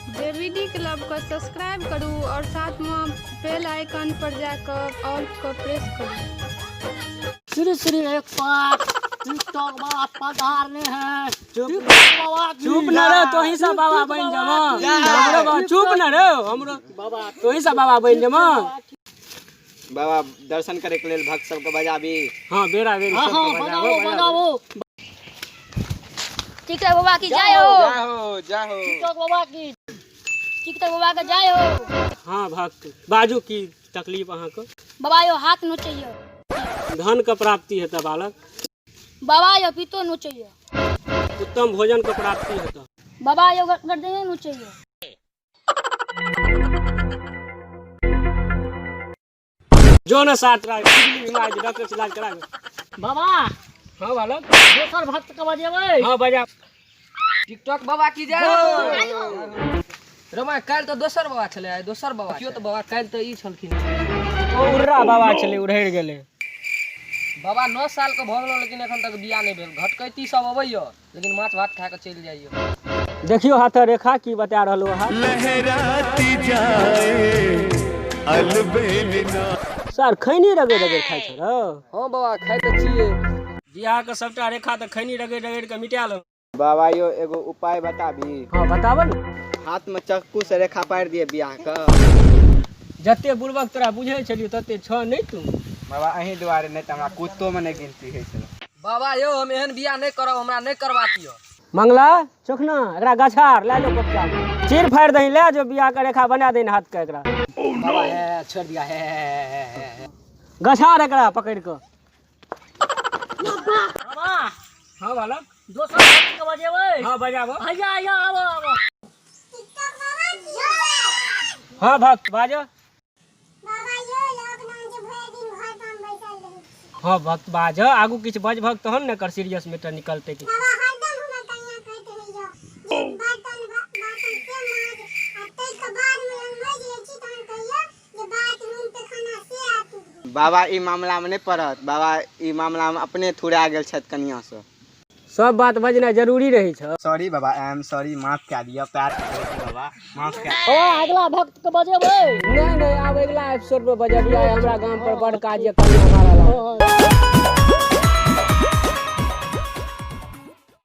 JBD club के subscribe करू और साथ में बेल आइकन पर जाकर ऑल के प्रेस करू। श्री श्री 108 टिकटॉक बाबा पधारने हैं। चुप। टिकटॉक बाबा की चुप न रे, तोही सब बाबा बन जामा। हमरो बाबा चुप न रे, हमरो बाबा तोही सब बाबा बन जामा। बाबा दर्शन करे के लेल भक्त सबके बजाबी। हाँ, बेरा बेरी हाँ सबके हाँ, बजाबो, बजाओ बजाओ। टिकटॉक बाबा की जय हो। जाहो जाहो। टिकटॉक बाबा की। टिकटॉक बाबा के जय हो। हाँ भक्त बाजू, की तकलीफ अहाँके? बाबा यो हाथ नोचैयो। धन के प्राप्ति हेतै बालक। बाबा यो पीतो नोचैयो। उत्तम भोजन के प्राप्ति हेतै। बाबा यो गर्दनो नोचैयो। जो न साथ रह किडनी बीमारी छै, डॉक्टर से इलाज कराबे। बाबा। हाँ बालक। दोसर भक्त के बजेबै। हाँ बजा। टिकटॉक बाबा की जय हो। रमा काल्हि तऽ दोसर बाबा छलै, आइ दोसर बाबा केओ तऽ बाबा काल्हि तऽ ई छलखिन। ओ उर्रा बाबा छलै, उड़हरि गेलै। बाबा 9 साल के भऽ गेलौ, लेकिन एखन तक बियाह नहि भेल। घटकैती सब अबैया, लेकिन माछ भात खा कऽ चलि जाइया। देखियो हाथ रेखा की बता रहलो अहाँ। लहराती जाए अलबेलना। सर खैनी रगड़ रगड़ खाइ छ रौ? हाँ बाबा, खाइ तऽ छियै। बियाह के सबटा रेखा तऽ खैनी रगड़ रगड़ के मिटा लो। बाबा यो एगो उपाय बताबी। हाँ बताबऽ ने। हाथ में चक्कू से रेखा पारि दिए बियाह के। जते बुड़बक तोरा बुझै छलियौ तते छ नहि तू। बाबा अहीं दुआरे, नहि तऽ हमरा कुत्तो में नहि गिनती होइ छलै। बाबा यौ, हम एहन बियाह नहि करब, हमरा नहि करबाक यऽ। मंगला चोखना एकरा गछार लए जाओ, बच्चा चीर फाड़ि दही, लए जो बियाह के रेखा बना दही हाथ के एकरा। बाबा हे छोड़ दिया हे, हे, हे, हे। गछार एकरा पकड़ के। बाबा। हाँ बालक। दोसर भक्त के बजेबै। हाँ बजाबो। आइया आइया, आबो आबो। हाँ भक्त बाजो। बाबा यो लॉकडाउन के भरि दिन घर पर हम बैसल रहै छी। हाँ भक्त बाजो, आगू किछु बज भक्त तहन ने एकर सीरियस मैटर निकलतै कि। बाबा हरदम हमर कनिया कहैत रहैया जे बर्तन बासन से माज, आ ताहिके बाद मे हम माजि लै छी तहन कहैया जे बाथरूम पैखाना से आब तू धो। बाबा ई मामला में नहि पड़त, बाबा ई मामला में अपने थुरा गेल छथि कनिया से। सब बात बजनाइ जरूरी रहै छै। सॉरी बाबा, I am sorry, माफ कए दिअ, पैर पकड़ै छी बाबा, माफ कए। बाबा अगला भक्त के बजेबै। नहि नहि, आब अगिला एपिसोड में बजबियै, हमरा गाम पर बड़ काज यऽ कनिया मारल।